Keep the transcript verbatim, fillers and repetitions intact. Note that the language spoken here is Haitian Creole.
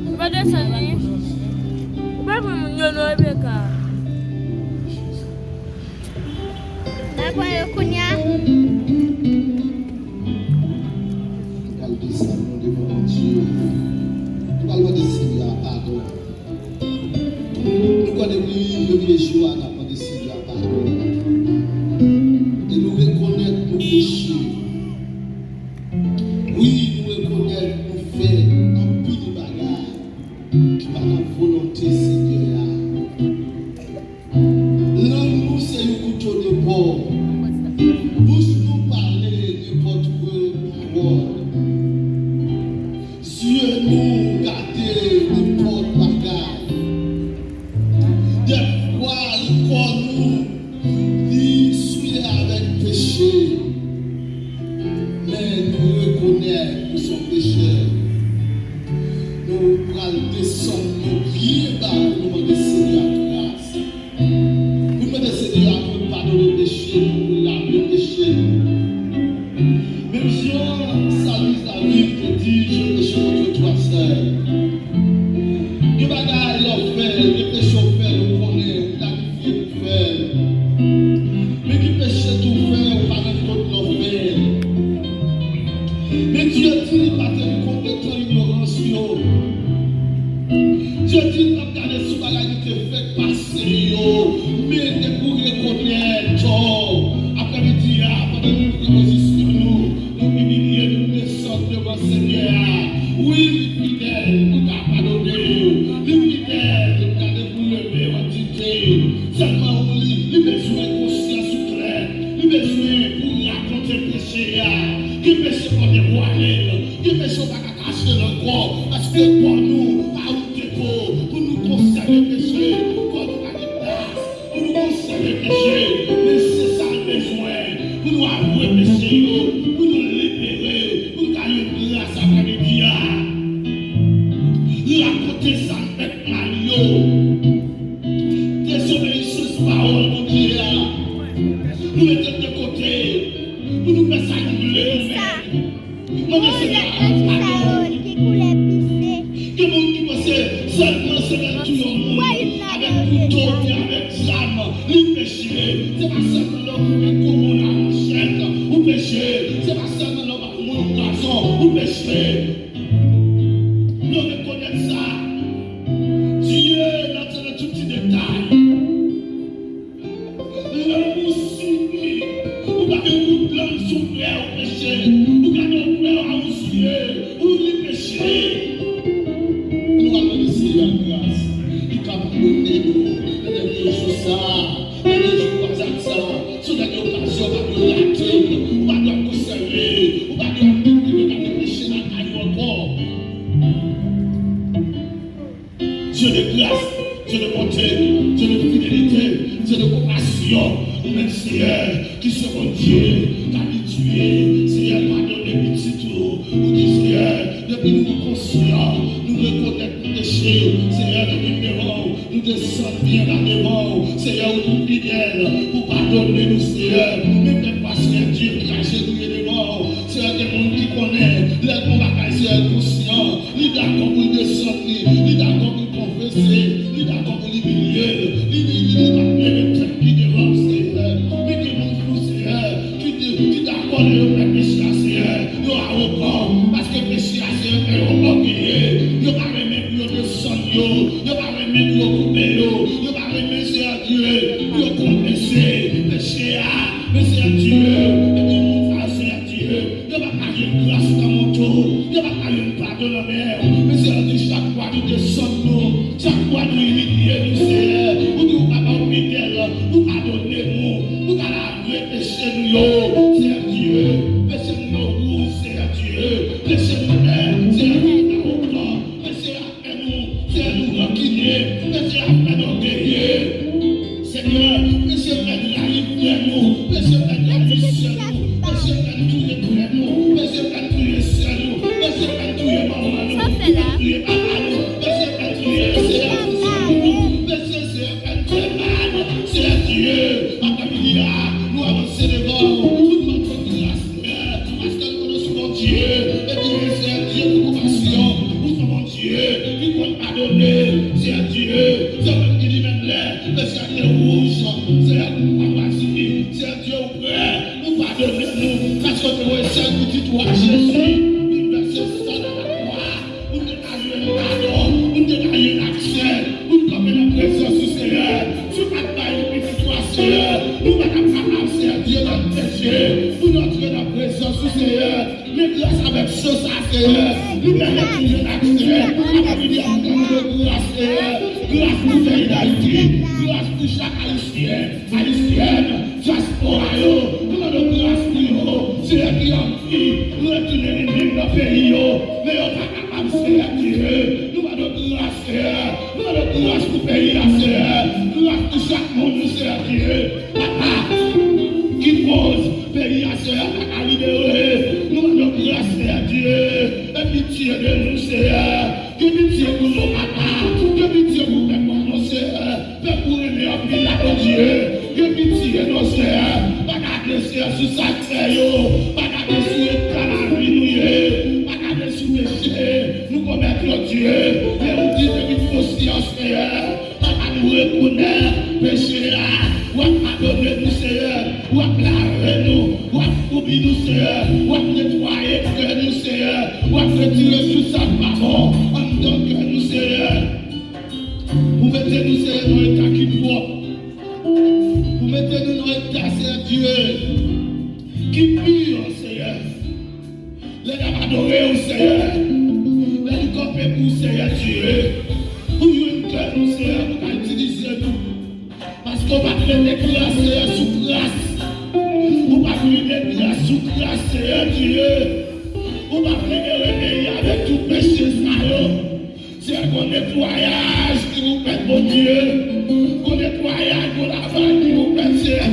Ou pa desann li. Ou pa pran moun yo non, Rebecca. N a pran yo kounye a. Nou pral desann nou devan Bondye. Nou pral mande Senyè a padon. Nou konnen wi, premye jou a n ap mande Senyè a padon. E nou rekonèt nou peche. Wi, nou rekonèt nou fè anpil bagay ki pa nan volonte Senyè a. Lang nou se yon kouto de bò. Bouch nou pale nenpòt pawòl. Zye nou gade nenpòt bagay. Dèfwa, kò nou, li souye avèk peche. Men nou rekonèt nou se yon pechè. Nou pral desann nou byen ba pou nou mande Senyè a gras. Pou nou mande Senyè a pou l padone peche nou, pou l lave peche nou. Menm jan Salmis David te di, je péche contre toi seul. Gen bagay lè w fè, gen peche w fè, ou konnen, ou planifye pou fè. Men gen peche tou w fè, ou pa rann kont lè w fè. Men Dye di li pa teni kont de tan ignorans yo. Dye di li p ap gade sou bagay ki te fèk pase yo. Men depi w rekonèt tò, aprèmidi a, pandan nou ouvri pozisyon nou, nou imilye, nou desann devan Senyè a. Wi, li fidèl pou l ka padone w. Li fidèl pou l gade pou w leve w an dite. Sèlman ou li, li bezwen konsyans ou klè. Li bezwen pou w rakonte peche a. Gen peche w devwale. Gen peche w pa ka kache l ankò. Paske kò nou pa yon depo pou nou konsève peche. Kò nou pa gen plas pou nou konsève peche, men se sa l bezwen pou nou avwe peche yo, pou nou libere, pou nou ka jwenn gras aprèmidi a. Rakonte sa n fèk mal yo. Dezobeyisans pawòl Bondye a. Nou mete l de kote pou nou fè sa nou vle nou menm. Mande Senyè a padon. Gen moun ki panse sèlman se lè l touye yon moun avèk kouto oubyen avèk zam, li peche. Se pa sèlman lè w koupe kou moun a manchèt, ou peche. Se pa sèlman lè w ba yon moun pwazon, ou peche. Nou rekonèt sa. Dye nan tande tout ti detay. Lanmou sou li. Ou pa gen kout lang sou frè ou peche. Ou gade yon frè a ou zye, ou li peche. Nou al mande Senyè a gras. Li ka padone nou. Nan dènye jou sa, dènye jou kwazad sa, sou dènye okazyon, pa dwe rate. Ou pa dwe ap konsève. Ou pa dwe ap viv gade peche lakay ou ankò. Dye de gras, Dye de bonte, Dye de fidelite, Dye de konpasyon, ou menm Seyè, ki se Bondye, k abitye, Seyè, padone pitit ou, ou di, Seyè, depi nou konsyan, nou rekonèt nou peche, Seyè, nou vin devan w, nou desann byen ba devan w, Seyè, ou tou fidèl, pou padone nou, Seyè, men dèfwa, Seyè Dye, ki ajenouye devan w, Seyè, gen moun ki konnen, lè l gon bagay, Seyè, l konsyan, li dakò pou l desann li, li dakò pou l konfese, li dakò pou l imilye l, li, li, li, li p ap leve tèt li devan w, Seyè. Men gen moun tou, Seyè, ki, ki dakò lè yo fè peche a, Seyè, awogan, paske peche a, Seyè, fè yo ògeye. Yo pa renmen pou yo desann yo. Yo pa renmen pou yo koupe yo. Yo pa renmen, Seyè Dye, pou yo konfese peche a. Men, Seyè Dye, ebyen, moun sa yo, Seyè Dye, yo pa ka jwenn gras nan men w. Yo pa ka jwenn padon nan men w. Men, Seyè Dye, chak fwa nou desann nou, chak fwa nou imilye nou, Seyè, ou di ou ka ba nou fidèl pou padone nou, pou ka lave peche nou yo, Seyè Dye. Peche nou yo wouj, Seyè Dye. Peche nou nèg, Seyè Dye, awogan. Peche a fè nou, Seyè, nou rankinye. Peche a fè nou ògeye. Senyè, peche fè n rayi frè nou. Peche fè n rayi sè nou. Peche fè n touye frè nou. Peche fè n touye sè nou. Peche fè n touye manman nou. Peche fè n touye papa nou. Peche fè n touye, Seyè, zanmi nou. Peche, Seyè, fè n fè mal. Seyè Dye, aprèmidi a, nou avanse devan w. Nou mande w gras, Seyè, paske nou konnen w se Bondye. Epi, Seyè Dye, pou konpasyon, ou se Bondye. Dye ki konn padone, Seyè Dye, se ou menm ki di menm lè peche a te wouj, Seyè, ou pa pati, Seyè Dye, ou prè pou padone nou, paske w te voye sèl pitit ou a Jezi vin vèse san nan lakwa, pou n te ka jwenn padon, pou n te ka jwenn aksè, pou n kanpe nan prezans ou, Seyè. Si w pa t bay pitit ou a, Seyè, nou pa t ap kapab, Seyè Dye, nan peche, pou n antre nan prezans ou, Seyè. Men gras avèk san sa, Seyè, li pèmèt nou jwenn aksè a la rivyè. Mande gras, Seyè. Gras pou peyi Dayiti. Gras pou chak Ayisyen, Ayisyèn, dyaspora yo. Nou mande gras pou yo, Seyè, ki anvi retounen vin viv nan peyi yo. Men yo pa kapab, Seyè Dye. Nou mande gras, Seyè. Nou mande gras pou peyi a, Seyè. Gras pou chak moun, Seyè Dye. Papa, ki koz peyi a, Seyè, pa ka libere. Nou mande w gras, Seyè Dye, e pitye de nou, Seyè. Gen pitye pou nou, papa. Gen pitye pou pèp ou, Seyè. Pèp ou renmen anpil la, Bondye. Gen pitye non, Seyè. Pa gade, Seyè, sou sa k fè yo. Pa gade sou eta lavi nou ye. Pa gade sou peche nou komèt yo, Dye. Men ou di depi konsyans, Seyè. Papa, nou rekonèt peche a. W ap padone nou, Seyè. W ap lave nou. W ap foubi nou, Seyè. W ap netwaye kè nou, Seyè. W ap retire tout sa k pa bon anndan kè nou, Seyè. Pou mete nou, Seyè, nan eta ki pwòp. Pou mete nou nan eta, Seyè Dye, ki pi, Seyè. Lè n ap adore w, Seyè, lè n kanpe pou w, Seyè Dye, pou jwenn kè nou, Seyè, pou ka itilize nou. Paske w pa t vle de gras, Seyè, sou kras. Ou pa t vle de gras sou kras, Seyè Dye. Ou pa t vle de reveyi avèk tout peche sa yo. Se yon netwayaj ki pou fèt, Bondye. Yon netwayaj, yon lavaj ki pou fèt, Seyè.